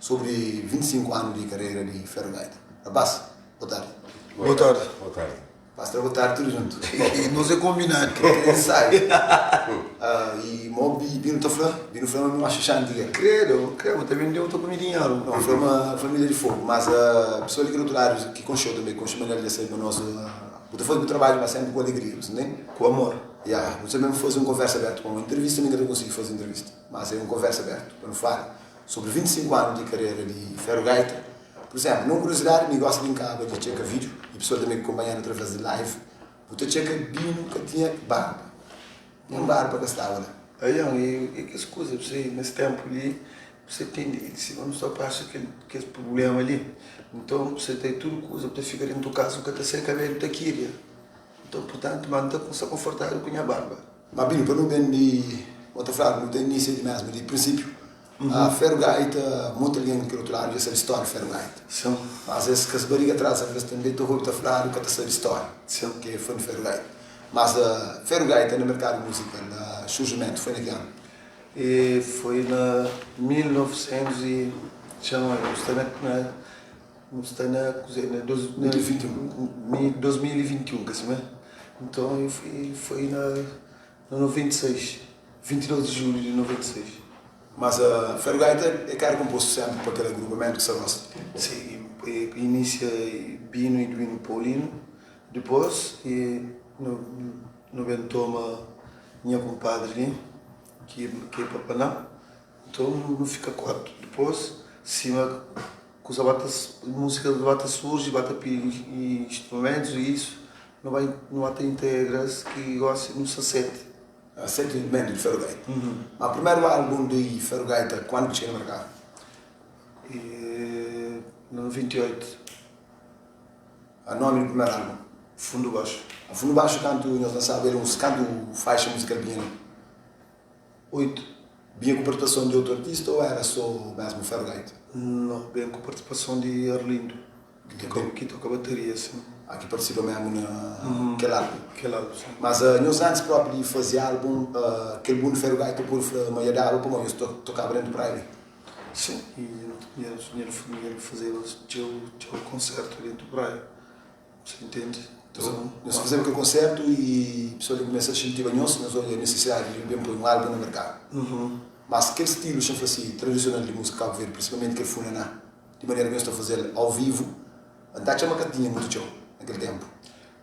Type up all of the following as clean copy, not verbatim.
sobri 25 anu di karera di Ferro Gaita. Rapaz, boa tardi. Boa tardi. Boa tardi. Pastor, boa tardi tudu juntu. Nos é kombinadu. Ensaio. E mo Bino ta fla, Bino fla ma mi acha xanti ke. Credo, credo, ta ben deu ta kumi dinheru. Não, fla ma família de fogo, mas pessoal di kel outro lado ki konxeu tambe, konxe Manel dja sabe ma nos bu ta faze bu trabadju mas sempre ku alegria, bu sta ntende? Ku amor. Ya, nu ta ben faze un konversa abertu pa un entrevista, mi ka ta konsigi faze entrevista, mas é un konversa abertu pa nu fala sobri 25 anu di karera di Ferro Gaita. Pur izénplu, na un kuriozidadi, mi gosta di nkaba di txeka vídiu i pesoas tanbê ki konpanha-nu através di live, bu ta txeka Binu ka tinha barba. Nen barba ka staba la. Aian, e kes kuza, bu sabe, nes ténpu li, bu sa tende, sima nu sta pasa kel kes prubléma li, nton bu sa ta tudu kuza, bu ta fika dentu kaza, bu ka ta sai, kabélu ta kiria. Nton, purtantu, ma N ta sta konfortadu ku nha barba. Ma Binu, pa nu ben di, bo ta fladu, nu ta inisia di mésmu, di prinsípiu. Feru Gaita, monti algen di kel otu ladu dja sabe stória di Feru Gaita. Sin. Mas es kes bariga tras alvês tanbe ta obi ta fladu ka ta sabe stória. Sin. Ke é fã di Feru Gaita. Mas Feru Gaita na merkadu muzikal, surjimentu foi na ki anu? E foi na 1900 e, txeu anu, nu sta na, na, nu sta na kuze, na dos, na 2021. 2021, ka si mé? Nton, foi, foi na. Na 96, 22 di julhu di 96. Mas Ferro Gaita é ka era konpostu senpri pa kel agrupamentu ki sta gosi? Si, e inisia Bino i Duino Paulino, dipos e no ben toma nha kunpadri li ki é Papaná, nton no fika 4. Dipos sima kusa ba ta musika ba ta surji ba ta pidi instrumentus i isu. Nu bai nu ata integras ki gosi nu sta 7. 7 menbru di Ferro Gaita. Ma primeru album di Ferro Gaita kuandu ki txiga na merkadu? E na 98. A nomi di primeru album? Fundo Baxu. A Fundo Baxu kantu nhos lansaba el uns kantu faixa muzikal binha nel? 8. Binha ku partisipason di otu artista ou era so mesmu Ferro Gaita? No, ben ku partisipason di Arlindo. Ki toka bateria, sim. Ah, ki partisipa mesmu na kel album. Kel album, sim. Mas nhos antis propi di faze album, kel Bundo Ferro Gaita pode fla ma dja daba pamodi nhos tokaba dentu praia li? Sim, e nhu fazeba txeu txeu konsertu dentu praia, você entende? Então, nhos fazeba kel konsertu e pessoal dja kumesa xintiba nhos, nhos odja nesesidadi di ben poi un album na merkadu. Mas kel stilu, xa fla si, tradisional di musika Kabu Verdi, prinsipalmenti kel funaná, Di manera ki nhos ta faze-l au vivu, N ta atxa ma ka tinha mutu txeu na kel ténpu.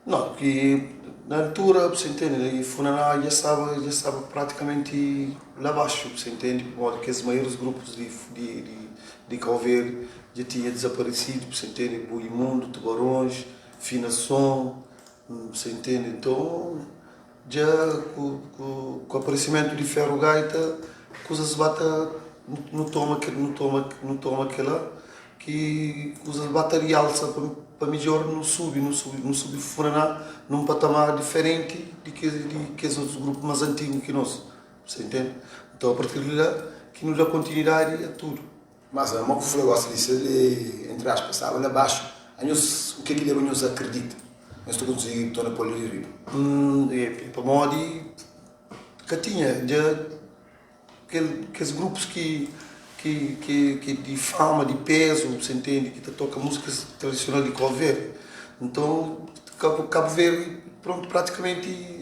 Nau, ki na altura, bu sa intende, i funaná dja staba, dja staba pratikamenti la baxu, bu sa intende, pamodi kes maioris grupus di di di Kau Verdi dja tinha dizaparesidu, bu sa intende, Boi Mundu, Tubarons, Finason, bu sa intende, nton Dja ku ku aparesimentu di Ferro Gaita kuzas ba ta nu toma nu toma nu toma kela ki kuzas ba ta rialsa pa midjor nu subi nu subi nu subi funaná num patamar diferenti di ke di kes otus grupu mas antigu ki nos sa intende nton a partir di la ki nu da kontinuidadi a tudu. Mas mo ku fla gosi di ser entre aspas staba la baxu anhos u ke ki leba nhos akredita nhos ta konsigi torna pol li riba? É pamodi ka tinha dja kel kes grupus ki ki ki ki di fama di pezu bu sa intende ki ta toka musikas tradisional di Cabo Verde nton Cabo Cabo Verde prontu pratikamenti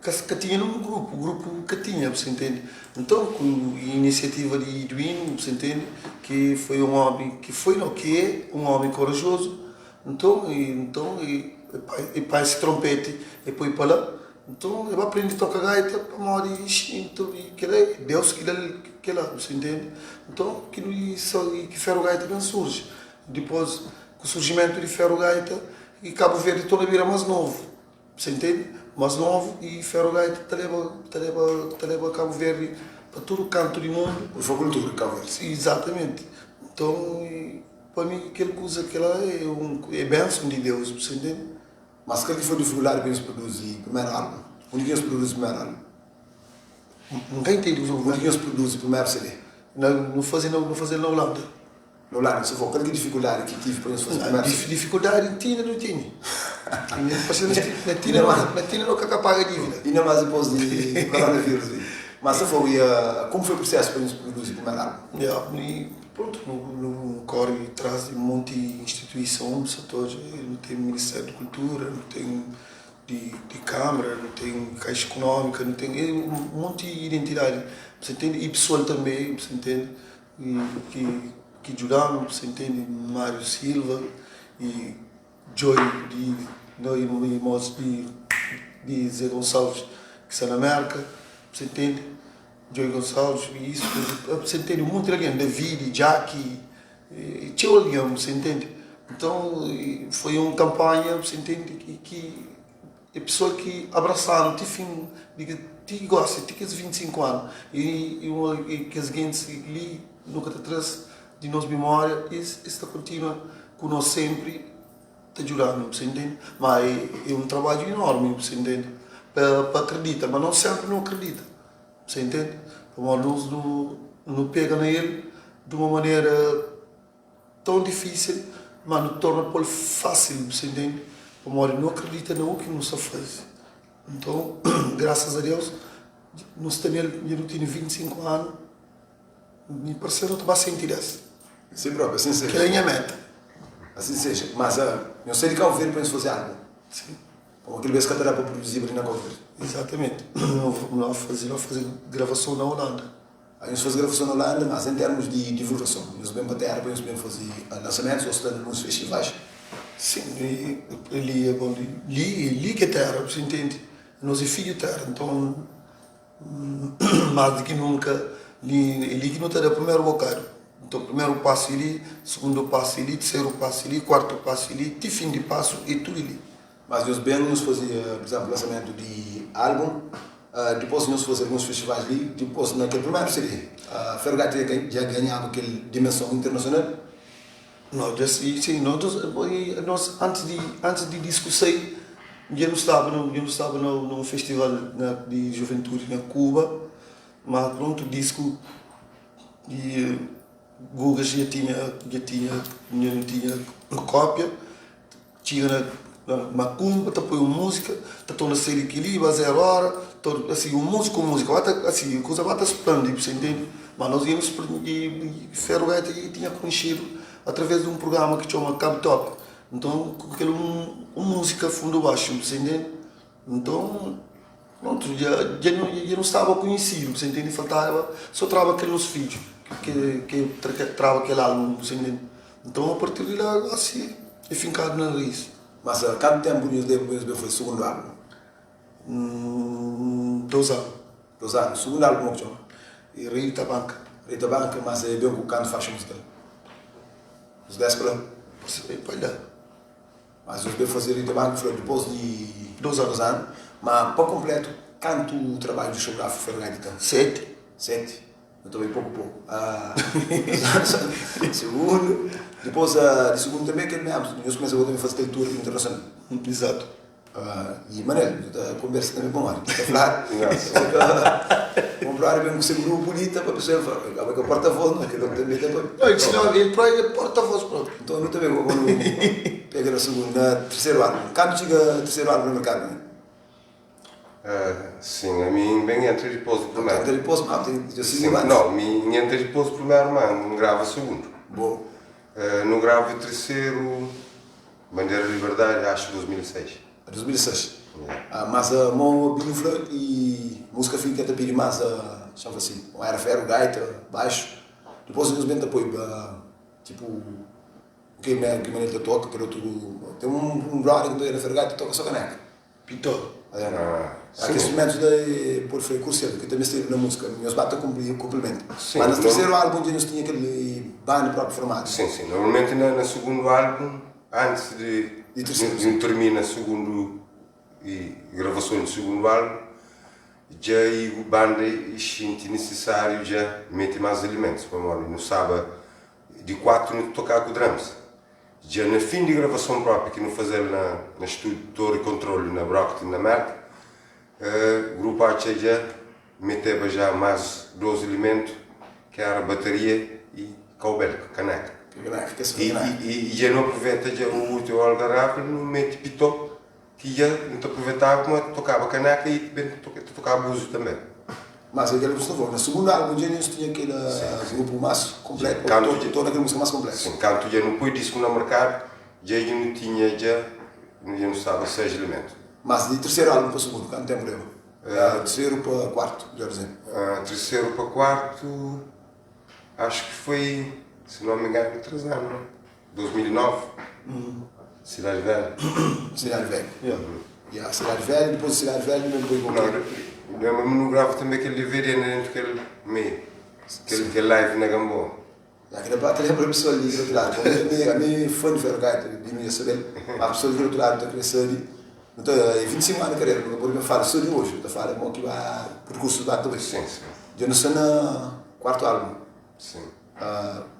Ka ka tinha nenhum grupu, grupu ka tinha, bu sa intende? Nton, ku inisiativa di Iduino, bu sa intende, ki foi un omi, ki foi nau, ki é un omi korajozu, nton, e nton e e panha si tronpeti e poi pa la, nton e ba prende toka gaita pamodi instintu i kila é Deus ki da-l kila, bu sa intende? Nton, ki ki Ferro Gaita ben surji. Dipôs, ku surjimentu di Ferro Gaita, i Kabu Verdi torna bira más novu. Você entende? Mas novu e Ferro Gaita ta leba, ta leba, ta leba Cabo Verde pa tudu kantu di mundu. Por fa kultura di Cabo Verde. Exatamente. Nton, pa mi kel kuza kela é un é benson di Deus, você entende? Mas kal ki foi difikuldadi pa nhos produzi primeru album? Undi ki nhos produzi primeru album? N ka entende. Undi ki nhos produzi primeru CD? Na, nu faze na, nu faze-l na Holanda. No ladu di Sofó, kal ki difikuldadi ki tive pa nhos faze primeru CD? Difikuldadi N tina nu tene. Na tina na tina no ka ka paga dívida. Inda mas dipôs di koronavírus li. Mas Sofó, i komu foi prusesu pa nhos produzi primeru álbum? Ya, mi. Prontu, nu kóre tras di monti instituison, setores, nu ten Ministériu di Kultura, nu ten di Kâmara, nu ten Kaixa Ikunómika, nu ten monti identidadi, bu sa ntende? I pesoal tanbe, bu sa ntende, ki djuda-nu, bu sa ntende, Mário Silva i Joy di irmons di Zé Gonçalves ki sta na Mérka, bu sa ntende? Joy Gonçalves, isso, você entende? Um monte de alguém, David, Jack, txeu alguém, você entende? Então, foi um campanha, você entende, que, que é pessoa que abraçaram ti fim, de que ti gosta, ti kes 25 anos, e, e, uma, e kes gentes li nunca ta traz de nos memória, e es ta continua ku nós sempre, ta djuda-nu, você entende? Mas é, é um trabalho enorme, você entende? Pa, pa acredita, mas nós sempre não acredita. Você entende? Pamodi nos nu nu pega na el di uma manera tão difísil, ma nu torna pô-l fásil, você entende? Pamodi nu akredita na u ki nu sta faze. Nton, grasas a Deus, nu sta nel dja nu tene 25 anu, mi parse nu ta ba 110. Si propi, asin seja. Kel é nha meta. Asin seja. Mas, nhos sai di Cabo Verde pa nhos faze algu? Sim. Pamodi kel bes ka ta da pa produziba li na Cabo Verde. Exatamente. No faze, no faze gravason na Holanda. Ah, nhos faze gravason na Holanda, mas en termos di divulgason, nhos ben pa tera pa nhos ben faze lansamentus ou sta na alguns festivais? Sim, li é bon, li, li ki é tera, bu intende? Nos é fidju tera, nton mas di ki nunka li, é li ki no ta da primeru bokadu. Nton primeru pasu é li, sugundu pasu é li, terseru pasu é li, kuartu pasu é li, ti fin di pasu é tudu li. Mas nhos ben nhos faze, pur izénplu, lansamentu di álbun, dipôs nhos faze alguns festivais li, dipôs na kel primeru CD, Ferro Gato dja ganhaba kel dimenson internasional? Nau, dja si, si, nos antis di, antis di disku sai, dja nu staba na, dja nu staba na un festival na di juventudi na Kuba, ma prontu disku di Gugas dja tinha, dja tinha, dja nu tinha kópia. Txiga na macumba ta poi un música ta torna ser di keli ba zero hora ta asi un música un música ba ta asi kuza ba ta spandi bu sa intende ma nos íamos i Ferro Gaita tinha konxedu através di un programa ki txoma Cabo Top nton ku kel un música fundo baxu bu sa intende nton prontu dja dja nu staba konhisidu bu sa intende faltaba so traba kel nos fidju ke ke traba kel álbum bu sa intende. Nton apartir di la gosi é finkadu na rais. Mas kantu tempu nhos leba pa nhos ben faze sugundu album? 2 anu. 2 anu. Sugundu album moki txoma? É Rei di Tabanka. Rei di Tabanka, mas é ben ku kantu faxa musikal? Uns 10 pa la? É pa la. Mas nhos ben faze Rei di Tabanka fla dipos di 2 anu. Ma pa konpletu kantu trabadju diskografiku Ferro Gaita ten? 7. 7. Nu ta bai poku poku. Segundo, dipôs di segundo tanbê kel mesmu, nhos kumesa bo tanbê faze kel tour internasional. Exato. E Manel, nu ta konbersa tanbê pamodi ki ta fladu, un brother ben ku se grupu li ta papia so el fla, abo é ka porta-voz no, kel otu tanbê ta papia. Não, el próprio é porta-voz próprio. Nton nu ta ben ku nu pega na segundo, na terseru álbum. Kantu txiga terseru álbum na merkadu, Manel? Sim, ami N ben entra dipôs di primeru. Entra dipôs, ma ten dja sigi antis. Nau, mi N entra dipôs di primeru, ma N grava sugundu. Bo. Nu grava terseru, Bandera di Liberdadi, axu 2006. 2006. Mas mo Binho fla i musika fika ta pidi mas, xa fla si, un era feru, gaita, baxu, dipôs nhos ben ta poi tipu ke manera ta toka, kel otu, ten un brother ki ta era feru gaita ta toka so kaneka. Pitor. Há kes instrumentus la e pode fla é krusial, ki ta mestedu na músika. Nhos ba ta kunplimenta. Mas na terseru álbum dja nhos tinha kel banda própi formadu. Sim, sim. Normalmenti na sugundu álbum, antis di nu termina sugundu gravason di sugundu álbum, dja banda xinti nisisáriu dja mete más elementus, pamodi nu staba di 4 nu ta tokaba ku drums. Dja na fin di gravason propi ki nu faze-l na na stúdiu Torre Controle na Brockton na Merka, grupu atxa dja meteba ja más dos ilimentu ki éra bataria i kaubel, kaneka. I i dja nu apruveta dja u últimu algarrafa nu mete pitó ki dja nu ta aprovetaba kuma tokaba kaneka i ben ta tokaba uzu tanbe. Mas é kel ki bu sta fla, na sugundu álbum dja nhos tinha kel grupu más konplétu, ô toda kel múzika más konplétu. Sin, kantu dja nu poi disku na merkadu, dja dja nu tinha dja, dja nu staba 6 elementu. Mas di terseru álbum pa sugundu, kantu ténpu leba? Terseru pa kuartu, midjor dizendu. Terseru pa kuartu, acho ki foi, si não me engano, 3 anu, não? 2009, Cidade Velha. Cidade Velha. Yeah. Yeah, Cidade Velha, depois de Cidade Velha mesmo depois Não, lembra-me não gravo também aquele DVD dentro daquele meio, aquele, aquele live na Gamboa. Já que dá para lembrar a pessoa ali do outro lado. A mim, fã de Ferro Gaita, de não ia saber, mas a pessoa do outro lado está querendo saber. Então, é 25 anos de carreira, não pode falar só de hoje, eu falo, bom, que vai percurso do também. Sim, sim. Já não está na quarto álbum. Sim.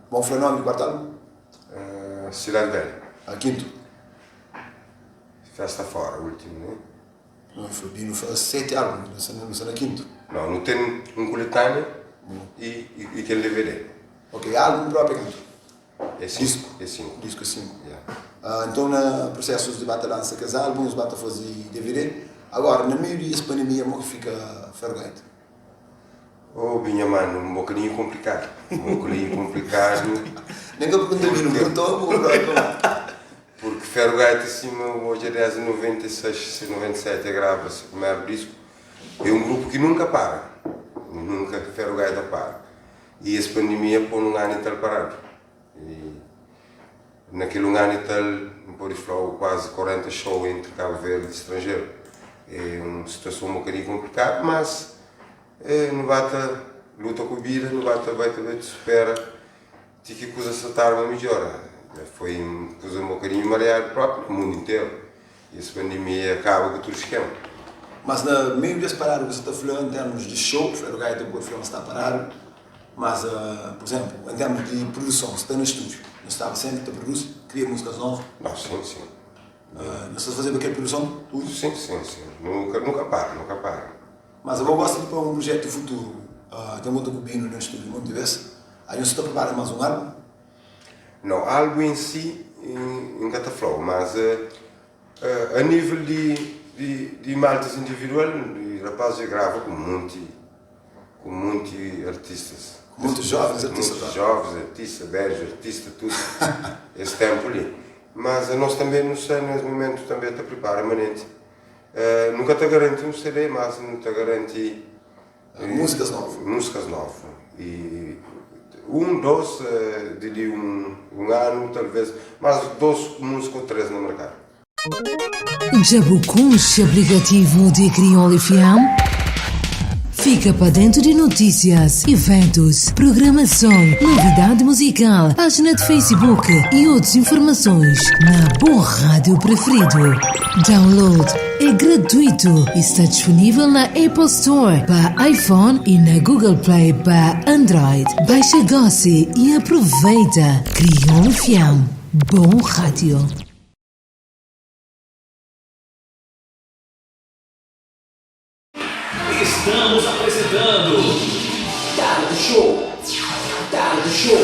Bom, foi o nome do quarto álbum? Cidade Velha. Quinto? Festa Fora, último, né? Não, foi Bino, foi sete álbuns, não sei na quinto. Não, não tem um coletâneo e aquele DVD. Ok, álbum próprio é quanto? É cinco. Disco? É cinco. Disco é cinco. Yeah. Então, na processos de bata lança que os álbuns, bata fazer DVD. Agora, no meio dessa pandemia, como que fica Ferro Gaita? Oh, minha mano, um bocadinho complicado. Um bocadinho complicado. Nem que eu perguntei, não perguntou, vou comprar. Porque Ferro Gaita, acima, hoje é 10, 96, 97, grava-se o primeiro disco. É um grupo que nunca para. Nunca Ferro Gaita para. E essa pandemia pôs um ano e tal parado. E naquele um ano e tal, pode falar, quase 40 shows entre Cabo Verde e estrangeiro. É uma situação um bocadinho complicada, mas não bate luta com a vida, não bate vai também te supera, tem que coisa se tarde melhora. Foi uma coisa um bocadinho mareado próprio no mundo inteiro. E essa pandemia acaba com todo o esquema. Mas no meio desse parado que você está falando em termos de show, Ferro Gaita pode falar está parado, mas, por exemplo, em termos de produção, você está no estúdio, não estava sempre a produzir, cria músicas novas. Não, sim, sim. Não estás fazendo aquela produção? Tudo? Sim, sim, sim. Nunca, nunca paro, nunca paro. Mas eu gosto de para um projeto futuro. Tem muito cubino no estúdio, muito vezes. Aí você está preparando mais um álbum? Não, álbum em si, em Cataflow, mas a nível de maltas individual, de rapazes grava com muito artistas. Com muitos jovens artistas. Muitos jovens artistas, velhos artistas, tudo. Esse tempo ali. Mas a nós também, não sei, nesse momento também está preparado, manente. Nunca te garanti um CD, mas não te garanti músicas novas. Músicas novas. E um, dois, de um ano, talvez, mas dois músicas ou três no mercado. Jabucunche, aplicativo de Crioulo FM. Fica para dentro de notícias, eventos, programação, novidade musical, página de Facebook e outras informações na Boa Rádio Preferido. Download é gratuito e está disponível na Apple Store para iPhone e na Google Play para Android. Baixa Gossi e aproveita. Crioulo FM. Bom rádio. Estamos apresentando Tarde Show. Tarde Show.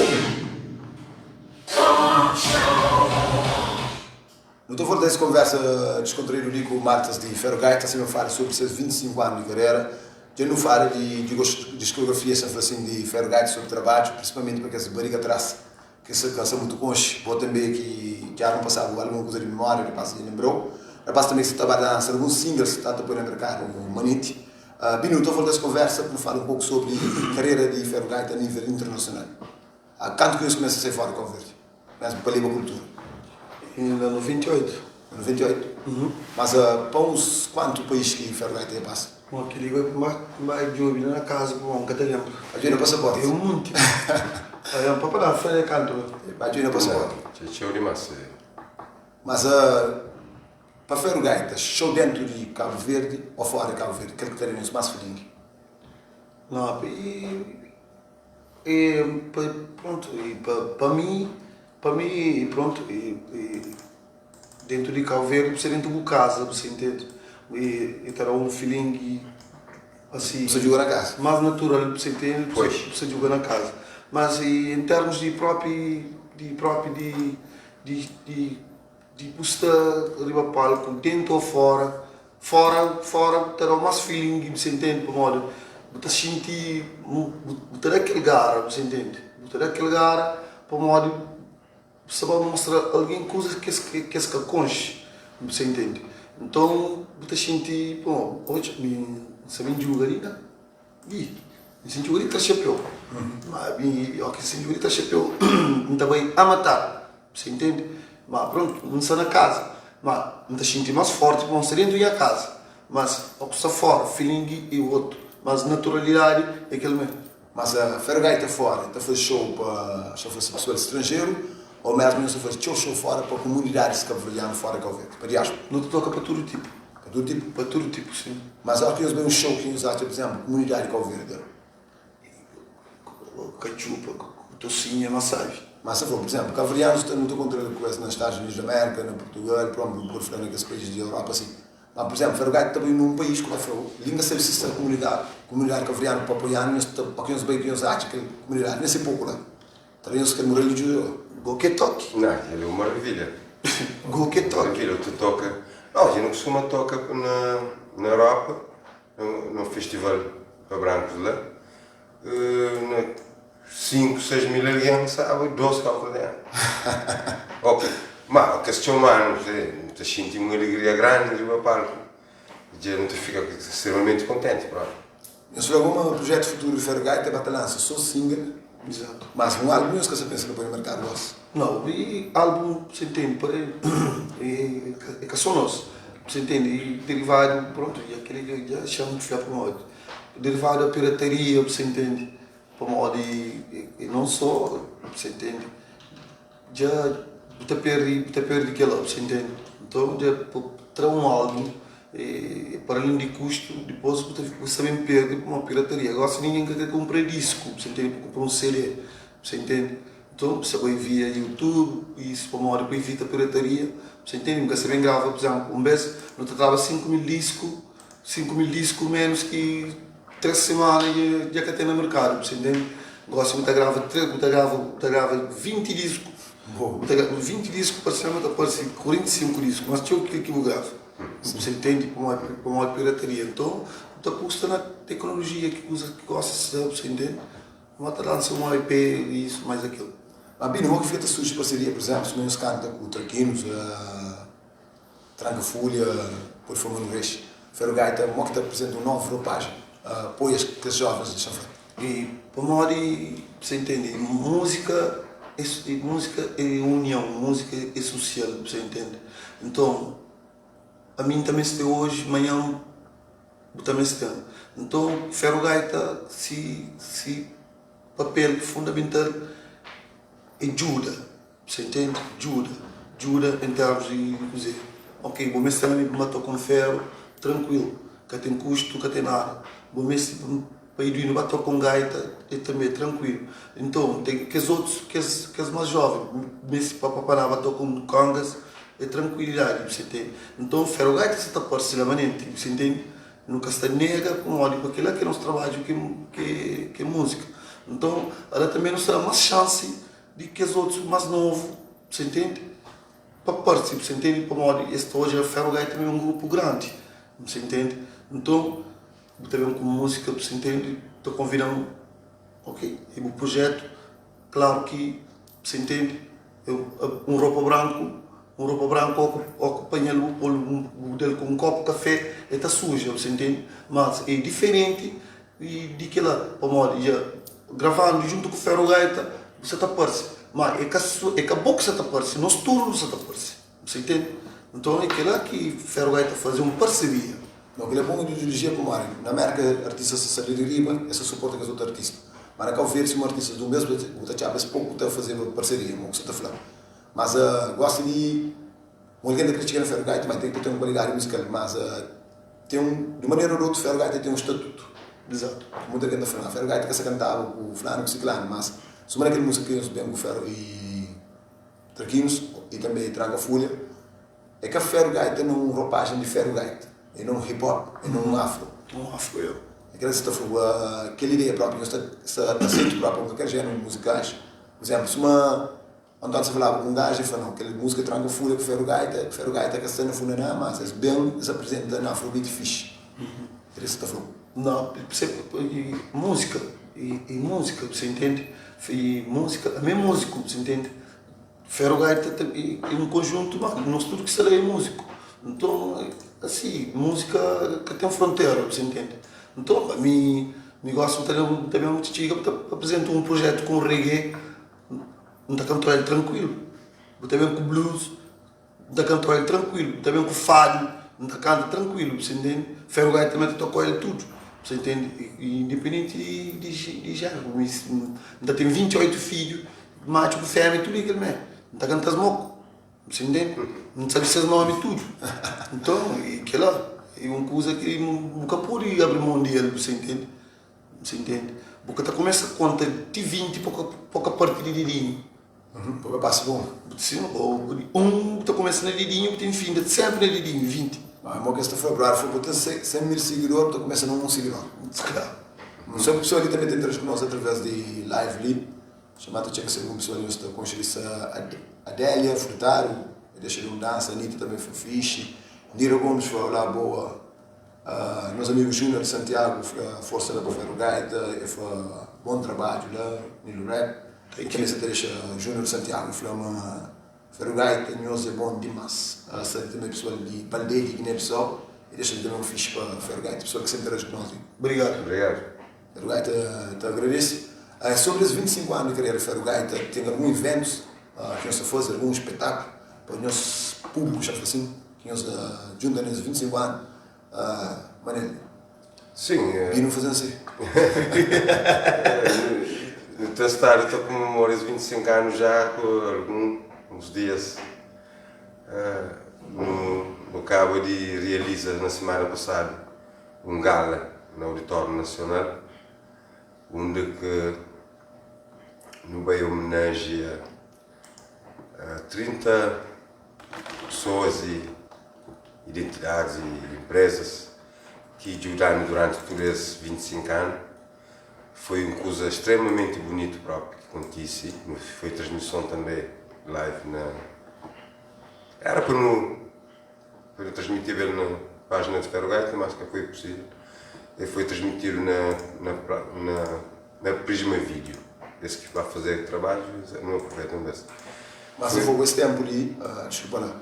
Não estou falando dessa conversa descontraída ali com o Martas de Ferro Gaita, sempre fala sobre seus 25 anos de carreira. Já não fala de discografia, sempre assim, de Ferro Gaita, sobre trabalho, principalmente porque essa barriga atrás, que se cansa muito conche. Vou também que já não passava alguma coisa de memória, depois ele lembrou. Rapaz também se estava a lançar alguns singles, está a pôr no mercado, o Manite. Bino, estou falando dessa conversa para falar um pouco sobre a carreira de Ferro Gaita a nível internacional. Quanto que isso começa a ser fora de Cabo Verde? Mesmo para a língua cultura? Em 98. Em 98? Uhum. Mas para uns quantos países que Ferro Gaita passa? Bom, aquele vai mais de ouvir na casa, bom, nunca te lembro. Ajuda no passaporte? É um monte. Aí é um papo da frente canto. Ajuda no passaporte. Tchau demais. Mas para Ferro Gaita, show dentro de Cabo Verde ou fora de Cabo Verde, aquele que teria mais feeling? Não, e pronto, e para mim, pronto, e dentro de Cabo Verde, você dentro de casa, você entende? E terá um feeling assim. Você joga na casa? Mais natural, você entende? Pois. Você joga na casa. Mas e, em termos de próprio, de de riba palco, dentro ou fora, fora terá mais feeling, você entende, por modo, Bu ta xinti, bu ta da kel gara, bu sa intende? Bu ta da kel gara pamodi bu sta ba mostra algen kuzas ki es ki es ka konxe, bu sa intende? Nton bu ta xinti, pô, odja mi N sa ben djuga li na li, N sa djuga li tra xapéu, ma mi óki N sa djuga li tra xapéu N ta bai a matar, bu sa intende? Ma prontu, N sta na kaza, ma N ta xinti más fórti pamodi N sta déntu di nha kaza. Mas o ku sta fora, feeling e otu, mas naturalidadi e kel me. Mas Ferro Gaita fora ta faze show pa xa fla si pessoal strangeru ou mesmu nhos ta faze txeu show fora pa komunidadis kabuverdianu fora di Cabo Verde, pa diaspora? Nu ta toka pa tudu tipu. Pa tudu tipu? Pa tudu tipu, sim. Mas ora ki nhos bai un show ki nhos atxa, pur izemplu, komunidadi di Cabo Verde? Katxupa, tosinha, mas sabi. Mas se for, por exemplo, cabo-verdianos nu ta encontra ku es na Estados Unidos da América, na Portugal, pronto, nu pode fla na kes país di Europa assim. Mas, por exemplo, Ferro Gaita ta bai num país ku ta fla, li nka sabe si sta comunidade, comunidade cabo-verdiano pa apoianu, nhos ta, o ki nhos bai ki nhos atxa kel comunidade, nem se pouco la. Ta da nhos kel moral di djuda. Go ke toki. Nah, kel é un maravilha. Go ke toki. Maravilha, tu toka. Nau, dja nu kustuma toka na na Europa, na un festival pa brancos la, na 5, 6 mil algen, sabe, 2 kabuverdianu. Ok, ma kes txomanu, nu ta xinti un alegria grandi riba palku, dja nu ta fika stremamenti kontenti propi. Nhos fla ma projetu futuru di Ferro Gaita é ba ta lansa so single, Exato. mas un álbum nhos ka sa pensa na poi na merkadu gosi? Nau, e álbum, você entende, pa e é ka so nos, você entende, e derivadu, pronto, dja keli dja xa-m fla pamodi, derivadu da pirataria, você entende, pamodi e non so, você entende, dja bu ta perde, bu ta perde kila, você entende, nton dja pa tra un álbum e para além di kustu, dipôs bu ta bu sta ben perde pamodi pirataria, gosi ningen ka kre kunpra disku, você entende, pa kunpra un CD, você entende. Nton, bu sta bai via YouTube isu pamodi pa ivita pirataria, bu ntende? Bu ka sta ben grava, pur izénplu, un bês nu ta traba 5000 disku, 5000 disku ménus ki 3 simana dja ka ten na merkadu, bu ntende? Gósi bu ta grava 3, bu ta grava, bu ta grava 20 disku, bu ta grava 20 disku pa simana ta parse 45 disku, más txeu ki kel ki bu grava, bu ntende? Pamodi, pamodi pirataria. Nton, bu ta pusta na teknolojia ki kuza ki gósi sta, bu ntende? Uma ta lansa um EP e isso mais aquilo. Ma Bino, mo ki fika ta surji parceria, por exemplo, suma nhos kanta ku Traquinos, Tranka Fulha, pode fla Mano Rex, Ferro Gaita, mo ki ta apresenta un novu ropajen, apoia kes jovens di Chanfré? E pamodi, você entende, música é música é união, música é social, você entende? Então, ami N ta meste hoje, manhã Bu ta meste-m. Nton, Ferro Gaita si si papel fundamental é djuda, bu intende? Djuda, djuda en termus di kuzê? Ok, bu meste-m ami pa N ba toka un feru, trankuilu, ka ten kustu, ka ten nada. Bu meste pa Iduino ba toka un gaita, é tanbe trankuilu. Nton, ten kes otus, kes kes más jóven, meste pa Papaná ba toka un kongas, É trankuilidadi, bu sa intende? Nton, Ferro Gaita sa ta parse la manenti, bu sa intende? Nu ka sta nega pamodi pa kila ki é nos trabadju ki é múzika. Nton, ala tanbe nu sta da más xansi di kes otus más novu, bu sa intende? Pa parse, bu sa intende? Pamodi es ta odja Ferro Gaita ma é un grupu grandi, bu sa intende? Nton, bu ta ben ku múzika, bu sa intende? Ta konvida-m, ok, é bu prujétu, klaru ki, bu sa intende? Un ropa branku, un ropa branku ó ku ó ku panha-l bu pô-l bu da-l ku un kopu kafé el ta suja, bu sa intende? Mas é diferenti di kila pamodi dja gravandu djuntu ku Ferro Gaita bu sa ta parse, ma é ka é ka bo ki sa ta parse, nos tudu nu sa ta parse, bu sa intende? Nton é kila ki Ferro Gaita faze, un parseria. Nau, kel-la é bon ideologia pamodi na Mérka artistas ta sta li di riba es ta suporta kes otu artista. Ma na Kau Verdi sima artistas di un bes bu ta txaba es poku ta fazeba parseria mo ku sa ta fla. Mas gosi di un algen ta kre txiga na Ferro Gaita ma ten ki ten un kualidadi muzikal mas ten un di un manera o di otu Ferro Gaita ten un statutu. Exato. Mutu algen ta fla ma Ferro Gaita ka sa kantaba ku fulanu ku siklanu mas suma na kel muzika ki nhos ben ku Ferro i Traquinos i tanbe Tranka Fulha. É ka Ferro Gaita na un ropajen di Ferro Gaita, é na un hip hop, é na un afro. Un afro, yo. É kel sa ta fla, kel ideia propi, nhos ta sta aseito propi pa kalker jeneru muzikais. Pur izemplu, suma António sa falaba ku un gaju, el fla, nau, kel muzika Tranka Fulha ku Ferro Gaita, Ferro Gaita ka sta na funaná, mas es ben, es aprizenta na afrobeat fixi. Kel sa ta fla. Não, e música, e música, você entende? E música, ami é músico, você entende? Ferro Gaita é um conjunto, mas nós tudo que está lá é músico. Então, assim, música ka tem fronteira, você entende? Então, ami, mi gosta de também muito txiga pa apresenta um projeto com reggae, N ta kanta el trankuilu, bu ta ben ku blues, N ta kanta el trankuilu, bu ta ben ku fadu, N ta kanta trankuilu, bu sa intende? Ferro Gaita tanbe ta toka el tudu, bu sa intende? I independenti di di jeneru, mi N ta ten 28 fidju, matxu ku femia, tudu é kel mé, N ta kanta-s moku, bu sa intende? N sabe ses nomi tudu, nton kila é un kuza ki bu ka pode abri mon di el, bu sa intende? Bu sa intende? Bu ka ta kumesa konta ti 20 pa ka pa parti di didinhu. Pa ka pasa pa un. Sin, o di un bu ta kumesa na didinhu bu ta infinda sempri na didinhu, 20. Ma mo ki es ta fla, brother, fla bu ten 100 mil sigidor, bu ta kumesa na un sigidor. Klaru. So pessoa li tanbe ta interage ku nos através di live li. Xamá ta txeka si algun pessoa li nos ta konxe li sa Adélia Furtado, e dexa li un dansa, Anita tanbe fla fixi, Nira Gomes fla olá boa. Nos amigu Junior di Santiago fla forsa la pa Ferro Gaita, e fla bon trabadju la, Nilo Rap. E tanbe sa ta dexa Junior di Santiago fla ma Ferro Gaita nhos é bon dimas. Sa di tanbe pesoal di Baldé di Guiné Bissau e dexa li tanbe un fixi pa Ferro Gaita, pesoal ki sa interaji ku nos li. Obrigadu. Obrigadu. Ferro Gaita ta agradese. Sobri es 25 anu di karera di Ferro Gaita, ten algun iventus ki nhos ta faze, algun spetaklu pa nhos públiku xa fla sin? Ki nhos djunta nes 25 anu Manel Sim, e nu fazen si. Nu ta stadu ta komemora es 25 anu já ku alguns dias. Nu kaba di realiza na simana pasadu un gala na Auditório Nacional undi ki nu bai omenajia 30 pesoas i identidadis i inprezas ki djuda-nu duranti tudu es 25 anu. Foi un kuza stremamenti bunitu propi ki kontise. Foi transmison tanbe live na. Era pa nu pa nu transmitiba el na pájina di Ferro Gaita, mas ka foi pusível. El foi transmitidu na na na na Prisma Vídeo. Es ki ba fazer trabadju, nu aproveita un bes. Mas se for ku es tempu li, diskulpa la,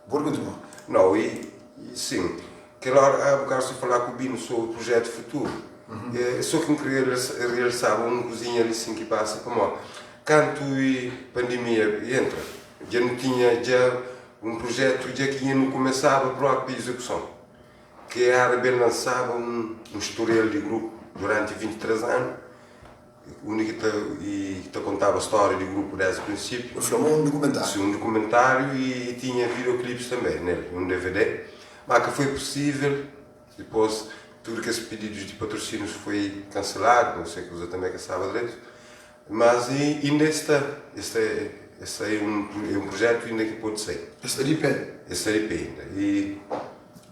pode kontinua. Nau, i sin, kel ora bu kaba si fala ku Bino sobri projetu futuru. So ki N kria realsaba un kuzinha li sin ki pasa, pamodi kantu pandemia entra, dja nu tinha dja un projetu dja ki nha nu kumesaba propi izekuson, ki era ben lansaba un storial di grupu duranti 23 anu, undi ki ta i ta kontaba stória di grupu desdi prinsipiu. Bu fla ma un dukumentáriu. Si, un dukumentáriu i tinha videoclips tanbe nel, un DVD, ma ka foi pusível, dipôs tudu kes pididus di patrosínius foi kanseladu, nu sei kuza tanbe ka staba dretu. Mas inda es sta, es sta, es sta é un é un projetu inda ki pode sai. Es sta di pé. Es sta di pé inda. I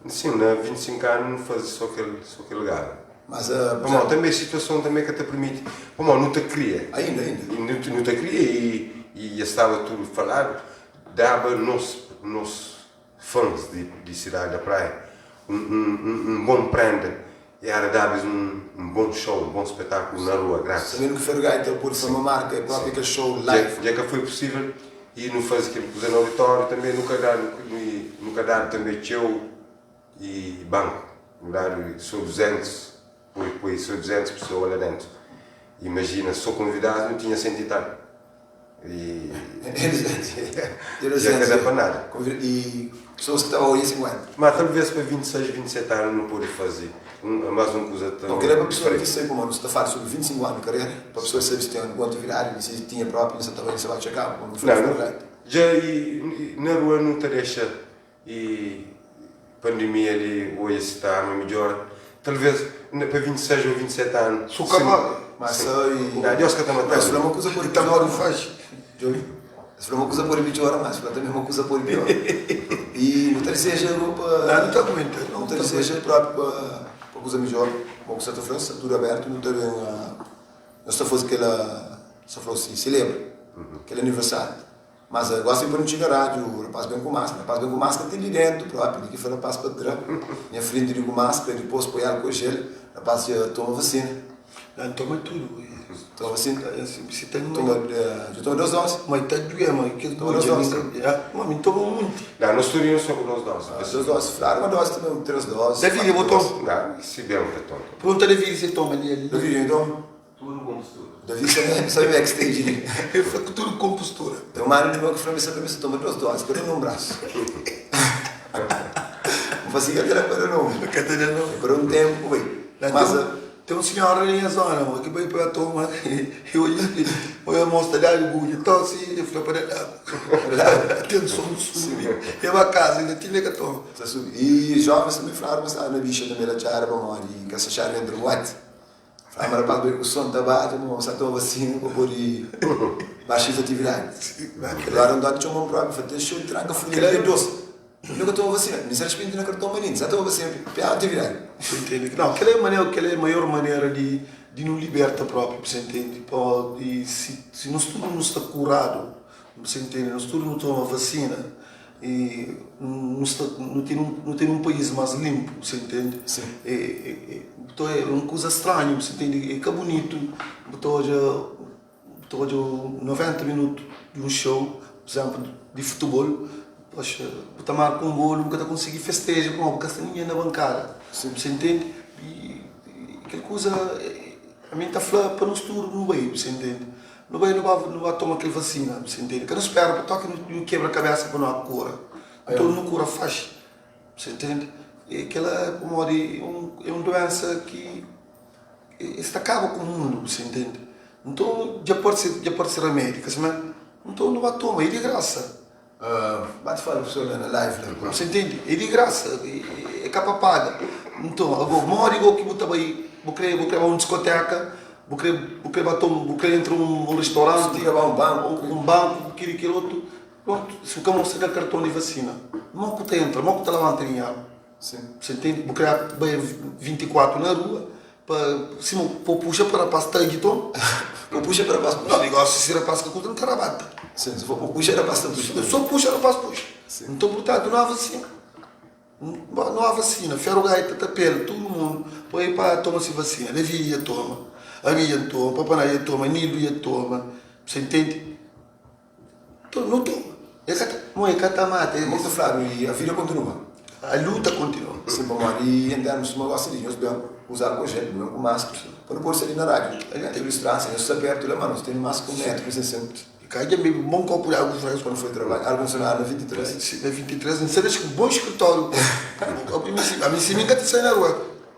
sin, na 25 anu nu faze so kel, so kel gala. Mas, Pamodi tanbe situason tanbe ka ta permiti, pamodi nu ta kria. Ainda, ainda. Nu, nu ta kria i, i dja staba tudu faladu, daba nos, nos fãs di, di Cidade da Praia un, un, un, un bon prenda E era daba-es un bon show, un bon spetákulu na rua, grátis. Sabendo ki Ferro Gaita pode ser uma marka, é propi kel show live. Dja ka foi pusível i nu faze kel kuza na auditóriu tanbe, nu ka dadu, nu ka dadu tanbe txeu i banku, nu dadu so 200, poi poi so 200 pesoa la dentu. Imajina, so konvidadus nu tinha sentu i tal. E dja ka da pa nada. E pessoas ki tava oia 50. Ma talvez pa 26, 27 anu nu pode faze mas un kuza tão. Kel-la é pa pessoa ki sabe pamodi nu sta fala sobri 25 anu di karera, pa pessoa sabe si ten algun atividadi, si tinha propi, nu sa ta bai, nu sa bai txekaba pamodi nu fla Não, dja e na rua nu ta dexa e pandemia li oia si ta arma midjora, talvez pa 26 ou 27 anu. Su ka pa. Mas sa e. Nah, Deus ka ta Mas matanu. fla ma kuza pode Ta piora. modu faxi. Djobi? Es fla ma kuza pode piora, mas fla tanbe ma kuza pode piora. E nu ta diseja go pa. Nah, nu ta aguenta. Nu ta diseja propi pa pa kuza midjora. Mo ku sa ta fla, sta tudu abertu, nu ta ben nos ta faze kela, sa fla si, selebra kel aniversáriu. Mas gosi pa nu txiga rádiu, rapaz ben ku maskra. Rapaz ben ku maskra ti li dentu propi, di ki fla rapaz pa tra nha frenti di ku maskra, dipos poi álkol jel, rapaz dja toma vasina. Nau, N toma tudu. Toma vasina? Si ten. Toma, dja toma dos dosi? Ma i ta duê, ma kes Toma dos dosi? Ma mi N toma munti. Nau, nos tudu nu sta ku dos dosi. Dos dosi, fladu ma dosi também, tres dosi. Davidi, bo toma? Nau, si ben N ta toma. Pergunta Davidi si el toma li ali. Davidi, nhu toma? Tudu konpostura. Davi sabe sabe backstage li. El fla ku tudu konpostura. Tem um mano di meu ki fla mi sa pa mi sa toma 2 dosi kada um num braço. N fla si ka ta da pa da nome. Ka ta da nome. Pa da um tempu bai. Mas tem um senhora ali na zona mo ki bai pa toma e oji oji mostra dadu gudja tosi el fla pa da agu. Tenson subi. El ba casa inda tinha ka toma. Ta subi. E jovens também fladu ma staba na bixa também la txada pamodi ka sa txada entra boate. Fala ma rapaz bai ku son ta badja ma sa toma vacina pa podi baxa es atividadi. Agora António txoma-m propi fla ten show di tranka fulha dia 2. Mi ka toma vacina, mi sa respende na karton ma nin sa toma vacina pa atividadi. Você entende? Não, aquela é a maneira, aquela é a maior maneira de, de não liberta próprio, você entende? Pô, e se, se nós tudo não está curado, você entende? Nós tudo não toma vacina, e nu sta nu ten nu ten un país más linpu, bu sa intende? Sim. É é bu ta odja un kuza stranhu, bu sa intende? É ka bunitu bu ta odja bu ta odja 90 minutu di un xou, pur izénplu di futebol, poxa bu ta marka un golu bu ka ta konsigi festeja pamodi bu ka sta ningen na bankada, bu sa intende? I kel kuza ami N ta fla pa nos tudu nu bai, bu sa intende? Nu bai nu ba nu ba toma kel vasina, bu sa intende? Ka nu spera pa toki nu kebra kabesa pa nu a kura. Nton nu kura faxi, bu sa intende? E kela é pamodi é un é un duensa ki es ta kaba ku mundu, bu sa intende? Nton dja parse dja parse ramedi, ka si mé? Nton nu ba toma, é di grasa. Ba ta fala pessoal la na live la. Bu sa intende? É di grasa, é ka pa paga. Nton, ago, modi go ki bu ta bai, bu kre, bu kre ba un diskoteka, bu kre, bu kre ba toma, bu kre entra un ristoranti, Bu kre ba un banku, un banku, kili kel otu, prontu, si bu ka mostra kel karton di vasina, mo ku ta entra, mo ku ta labanta dinheru? Sim. Bu sa intende? Bu kre bai 24 na rua, Pa sima po puxa pa rapaz ta agiton. Po puxa pa rapaz puxa. Não, negócio se rapaz ka kuta nta rabata. Sim, se for po puxa rapaz ta puxa. Só puxa rapaz puxa. Sim. Então portanto não há vacina. Não há vacina. Ferro gaita ta pela tudo mundo. Põe pa toma se vacina. Levi ia toma. A minha toma, Papaná ia toma, Nilo ia toma. Você entende? Nu toma. E ka ta, mo e ka ta mata. Mo ta fladu e a vida kontinua. A luta kontinua. Sim, pamodi e em termos suma gosta di nhos ben uza álcool gel, bu ben ku máscara, pa nu pode sai di na rádiu. Metru di distânsia, nhos sta pertu la, ma nos tene más ki un metru, dizem sempre. E ka dja bebe bon kopu di águ fresku. Quando foi trabalho, ar condicionado na 23. Si, na 23, N sabe ku bon skritóriu. Ami si mi ka ta sai na rua.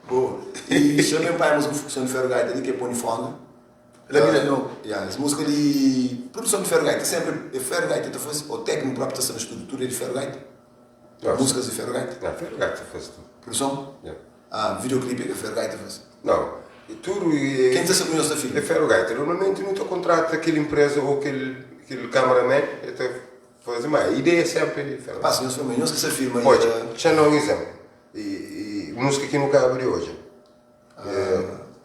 Boa. E xa ben pai mas ku som di Ferro Gaita li ki é Pony Fonga. La bira nobu. Ya, es múzika di produson di Ferro Gaita senpri é Ferro Gaita ta faze ou tékniku própi ta sta na stúdiu? Tudu é di Ferro Gaita? Múzikas di Ferro Gaita? Não, Ferro Gaita ta faze tudu. Produson? Ya. Ah, videoclipe é ka Ferro Gaita faze? Não, tudu é. Ken ta sta ku nhos ta filma? É Ferro Gaita. Normalmenti nu ta kontrata kel inpreza ou kel kel cameraman, el ta faze, ma ideia é senpri di Ferro Gaita. Pasa nhos fla ma nhos ki sta filma. Odja, xa da un izénplu, i múzika ki nu kaba di odja.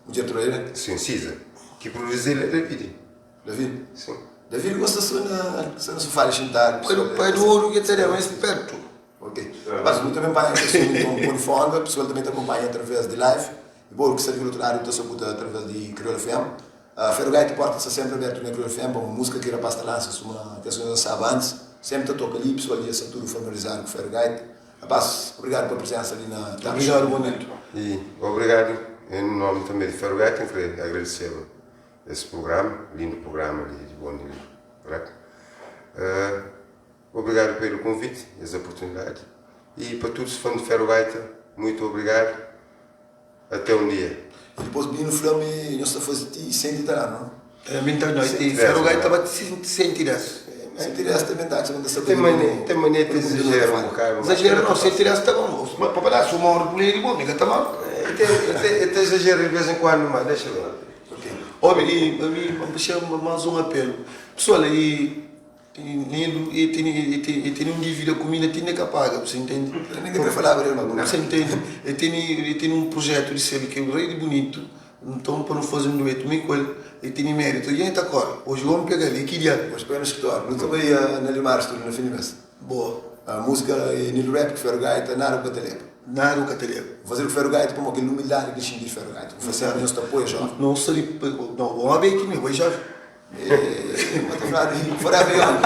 Mudjer Troeira? Sim, Cisa. Ki produzi-l é Davidi. David? Sim. David gosta só na, só na sofá di xintadu. Pai do, pai do ouro que teria mais de perto. Ok. Mas nu também panha kes som com pon fonga, pessoal também ta acompanha através di live. E bom, ki sta di kel outro lado ta sakuta através di Crioula FM. Uh, Ferro Gaita porta sta sempre aberto na Crioula FM pa uma música ki rapaz ta lança suma kes que lançava antes. Sempre ta toca ali, pessoal já sta tudo familiarizado com Ferro Gaita. Rapaz, obrigado pa presença ali na Tarde Show. Obrigado, bonito. E obrigado em nome também de Ferro Gaita, eu queria agradecer esse programa, lindo programa de, de Bom Rap. Uh, obrigado pelo convite, essa oportunidade. E para todos os fãs de Ferro Gaita, muito obrigado. Até um dia. E depois Bino fla-me, nhos ta faze ti 130 anu, não? É, mi ta, e Ferro Gaita ta bate 110. 110 também dá, também dá Tem mania, tem mania de exagero um bocado. Exagero não, 110 tá bom. Para dar, se uma hora por ele, bom, ninguém tá mal. Até exagero de vez em quando, mas deixa lá. Ok. Olha, e a mim, me mais um apelo. Pessoal, e Nilo, e tem, e tem, e tem um dívida comigo, e tem que paga, você entende? Ninguém quer falar agora, irmão. Você entende? E tem, e tem um projeto de ser que é o rei de bonito. Nton pa nu faze un duetu mi ku el, el tene méritu. Dja el ta kore. Oji gomi pega-l, e ki dia? Oji pega na skritóriu. Nu ta bai na Limaris tudu na fin di mes. Boa. Múzika é Nildo Rap ku Ferro Gaita, nada ku ka ta leba. Nada ku ka ta leba. N faze-l ku Ferro Gaita pamodi kel umildadi ki el xinti di Ferro Gaita. N fla sénpri nhos ta apoia jóven. No sta di no, bo abe ki mi, bo é jóven. Bo ta fla di forever young.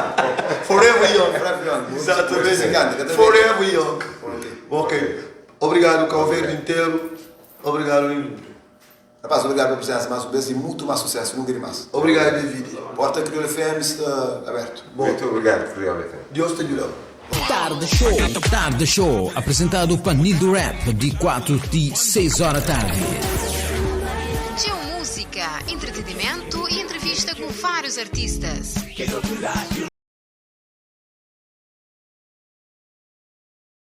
Forever young. Forever young. Exatamente. Forever young. Ok. Obrigadu Kau Verdi interu. Obrigadu Nildo. Rapaz, obrigadu pa presensa mas un bes y mutu mas susesu, nunka dimas. Obrigadu David. Porta Kriolu FM sta abertu. Muito obrigadu Kriolu FM. Deus ta djudau. Tarde Show. Tarde Show, apresentadu pa Nildo Rap, di 4 ti 6 ora tardi. Txeu múzika, entretenimentu y entrevista ku várius artistas.